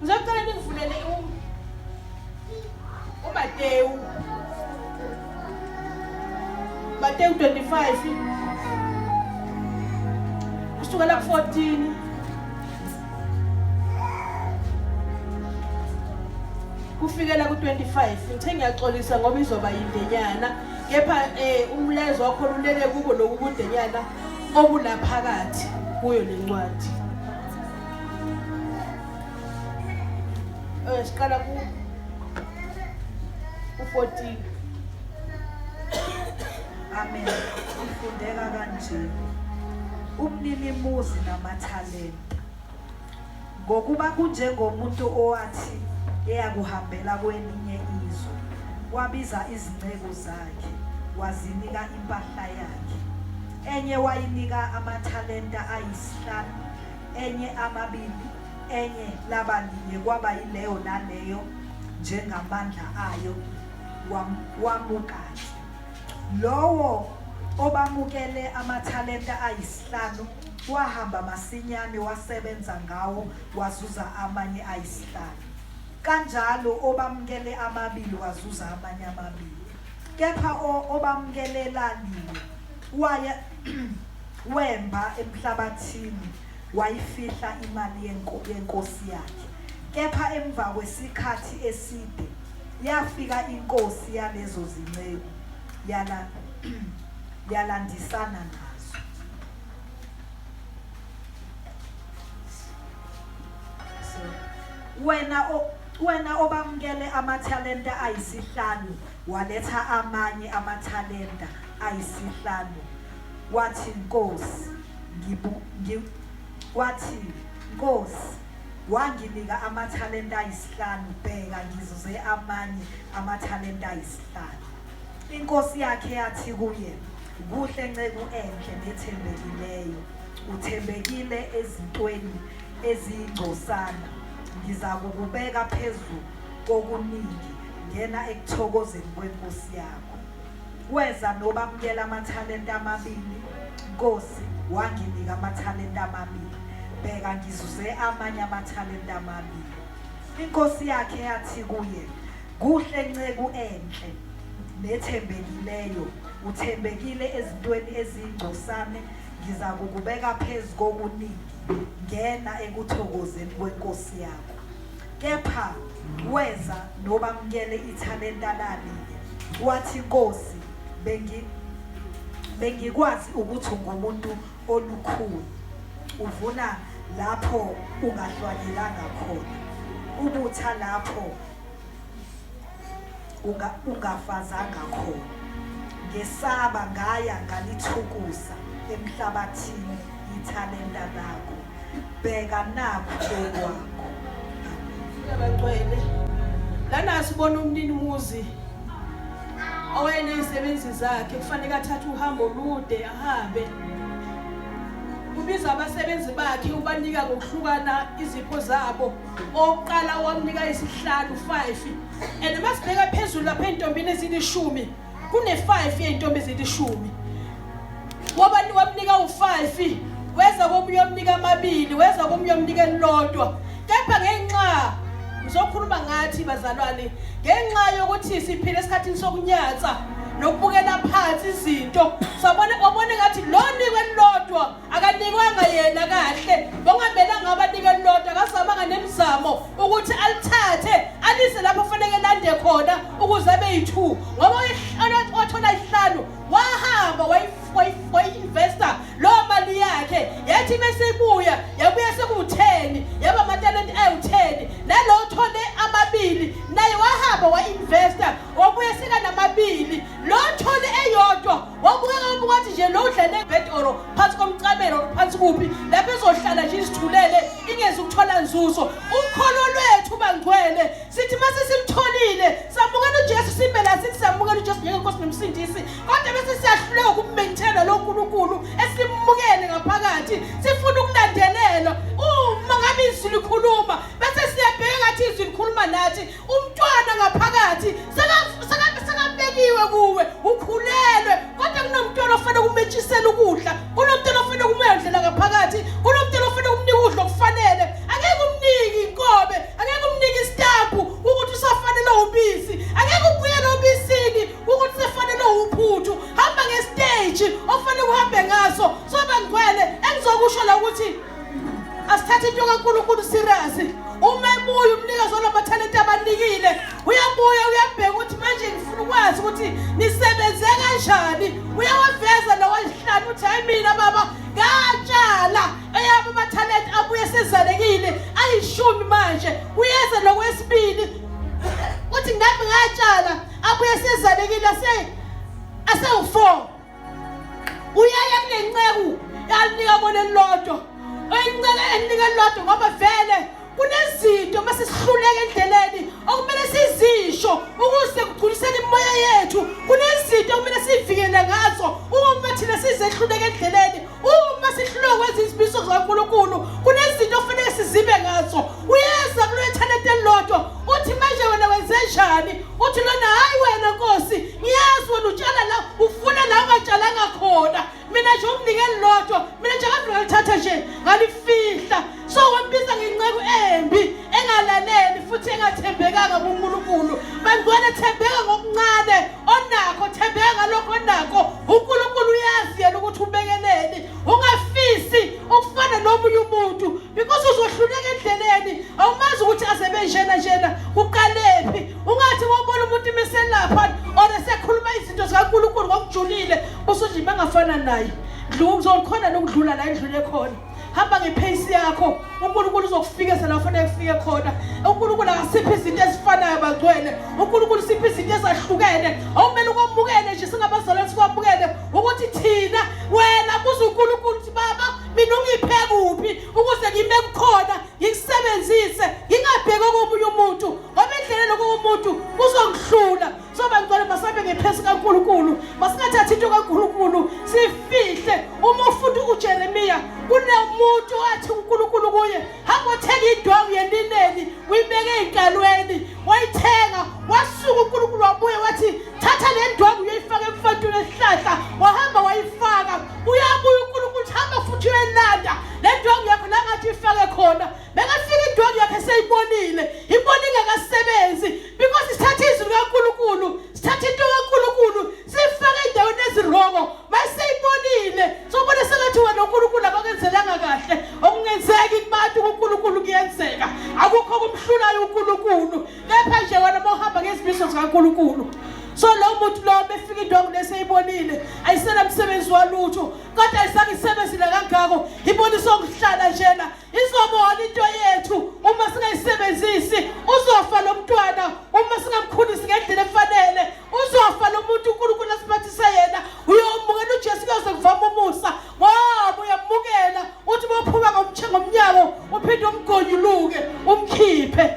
Ngizocela ningivulele uMatewu. Matewu 25 kusukela ku-14 kufikela ku-25. Ngithe ngiyaxolisa ngoba izoba yindenyana, kepha umlayezo wakho lulele kubo lobu budenyana obulaphakathi kuyo le ncwadi. Siqala ku u-14. Amen. Ifundeka kanje. Umninimuzi namathalenta. Ngokuba kunjengomuntu owathi eyakuhambela kwelinye izwe, wabiza izinceku zakhe, wazinika impahla yakhe. Enye wayinika amathalenta ayisihlanu, enye amabili, enye laba linye, kwaba yileyo naleyo njengamandla ayo, wamuka-ke. Lowo obamukele amathalenta ayisihlanu wahamba masinyane wasebenza ngawo wazuza amanye ayisihlanu. Kanjalo obamukele amabili wazuza amanye amabili. Kepha obamukele lalinye waya wemba emhlabathini wayifihla imali yenkosi yakhe. Kepha emva kwesikhathi eside yafika inkosi yalezo zinceku yala yalandisana nazo. So, wena obamukele amathalenta ayisihlanu waletha amanye amathalenta ayisihlanu, wathi, Nkosi, ngibu, ngi, wathi, Nkosi, wanginika amathalenta ayisihlanu, bheka ngizuze amanye amathalenta ayisihlanu. Inkosi yakhe yathi kuye, Kuhle nceku enhle nethembekileyo, uthembekile ezintweni eziyingcosana, ngizakukubeka phezu kokuningi, ngena ekuthokozeni kwenkosi yakho. Weza nobamukela amathalenta amabili, Nkosi, wanginika amathalenta amabili, bheka ngizuze amanye amathalenta amabili. Inkosi yakhe yathi kuye, Kuhle nceku enhle nethembekileyo, uthembekile ezintweni eziyingcosane, ngizakukubeka phezu kokuningi, ngena ekuthokozeni kwenkosi yakho. Kepha weza nobamukele ithalenta lalinye, wathi, Nkosi, bengikwazi ukuthi ungumuntu olukhuni, uvuna lapho ungahlwanyelanga khona, ubutha lapho ungafazanga khona. Ngesaba ngaya ngalithukusa emhlabathini ithalenta lakho. Bheka nakhu okwakho. Abangcwele. Lana sibona umninimuzi owayenezisebenzi zakhe kufanele athathe uhambo olude ahambe. Ubiza abasebenzi bakhe ubanika ngokuhlukana izipho zabo. Owokuqala wamnika isihlanu, 5, and masibheka phezulu lapha ey'ntombini ezilishumi kune-5 yey'ntombi ezilishumi. Wamnika u-5, weza komunye wamnika amabili, weza komunye wamnika elilodwa. Kepha ngenxa, ngizokhuluma ngathi bazalwane, ngenxa yokuthi siphila esikhathini sokunyatsa nokubukela phansi izinto, sabona wabona ngathi lo nikwe elilodwa Akanikwanga yena kahle, bongamelanga abanike elilodwa, akazamanga nemizamo ukuthi alithathe alise lapho kufanele lande khona ukuze abe yi-2, ngoba wathola isihlanu wahamba wayi-investa lowo mali yakhe, yathi bese ibuya yabuya sekuwu-10, yaba amatalenti awu-10. Nalowo thole amabili naye wahamba wa-investa wabuya sekanamabili, lo thole eyodwa Wabukeka wabuka nje lo udlale bed or phansi komcamelo or phansi kuphi lapho ezohlala nje izithulele ingezi ukuthola nzuzo. Ukholo lwethu bangcwele sithi mase simtholile samukela uJesu simela sithi samukela uJesu njengenkosi nomsindisi, kodwa bese siyahluleka ukumenthela lo nkulunkulu esimukele ngaphakathi, sifuna ukulandelelwa. Uma ngabe izwi likhuluma bese siyabheka ngathi izwi likhuluma nathi. Umntwana ngaphakathi sekabekiwe kuwe, ukhulelwe, kodwa kunomntwana ofanele ukumetshisela ukudla, kunomntwana ofanele ukumendlela ngaphakathi, kunomntwana ofanele ukumnika ukudla okufanele. Angeke umnike inkobe, angeke ofanele uhambe ngaso. So bangcwele, engizokusho la ukuthi asithathe into kaNkulunkulu serious. Uma ebuya umnikazi walamathalente abanikile, uyabuya uyabheka ukuthi manje ngifuna ukwazi ukuthi nisebenze kanjani. Uyawaveza lawa ayihlanu, uthi hayi mina baba ngatshala eyabo amathalente abuye sezalekile ayishumi. Manje uyeza lokwesibili, uthi nami ngatshala abuye sezalekile asewu-4. Uyaya kule nceku yalinika bona elilodwa, oyinceke elinika elilodwa, ngoba vele kunezinto uma sisihluleka endleleni okumele sizisho ukuze kugculiseke imimoya yethu. Kunezinto okumele siyivikele ngazo uma thina sizehluleka endleleni, uma sihluleka kwenza izimiso zikaNkulunkulu, kunezinto okufanele sizibe ngazo. Uyeza kulo thalente elilodwa, uthi manje wena wenze njani? Uthi lona, hayi wena Nkosi, ngiyazi wena utshala la, ufuna la ungatshalanga khona. Mina nje unginike elilodwa, mina nje ngavele ngalithatha nje ngalifihla. So wambiza ngenceku embi, engalaleli futhi engathembekanga kuNkulunkulu. Bangcwele, thembeka ngokuncane onakho, thembeka ngalokho onakho. uNkulunkulu uyazi yena ukuthi ubekeleni. Ungafisi ukufana nomunye umuntu because uzohluleka endleleni. Awumazi ukuthi azebe njena njena uqalephi. Ungathi wabona umuntu meselapha or esekhuluma izinto zikaNkulunkulu ngokujulile, usuthi bangafana naye. Uzokhona nokudlula la endlule khona. Hamba ngepace yakho, uNkulunkulu uzokufikisa la ufanele kufike khona. uNkulunkulu akasiphi izinto ezifanayo bangcwele, uNkulunkulu siphi izinto ezahlukene. Awumele ukwamukele nje, singabazalwane sikwamukele ukuthi thina. Wena buza uNkulunkulu ukuthi baba mina ungiphe kuphi ukuze ngime kukhona, ngikusebenzise, ngingabheki okomunye umuntu, ngoba endleleni okomuntu kuzongihlula. So bangcwele, masabe ngephesi kaNkulunkulu, masingathathi into kaNkulunkulu sifihle. Uma ufunda uJeremiya, kunomuntu wathi uNkulunkulu kuye, hamba othenga indwangu yelineni uyibeke ey'nkalweni. Wayithenga, wasuka uNkulunkulu wabuye wathi thatha le ndwangu uyoyifaka emfantwini esihlahla. Wahamba wayifaka. Uyabuya uNkulunkulu, hamba futhi uyoyilanda le ndwangu yakho la ngathi ifake khona. Bekafika indwangu yakhe seyibonile, ibona ingakasebenzi, because sithatha izwi likaNkulunkulu, sithatha into kaNkulunkulu siyifake endaweni ezirongo. Maseyibonile, sobona sengathi wena uNkulunkulu abakenzelanga kahle. Okungenzeki kubantu kuNkulunkulu kuyenzeka, akukho kumhlulayo uNkulunkulu, kepha nje wena mawuhamba ngezimiso zikaNkulunkulu. So lo muntu lo befika indwangu leseyibonile, ayisena msebenzi walutho, kodwa ayizange isebenzile kangako, ibonisa okuhlala njena. Izobona into yethu uma singayisebenzisi. Uzofa lo mntwana uma singamkhulisi ngendlela efanele. Uzofa lo muntu uNkulunkulu asiphathise yena. Uyomukela uJesu, kuyoze kuvame umusa, ngoba uyamukela. Uthi uma uphuma ngomnyango uphinde umgonyuluke umkhiphe.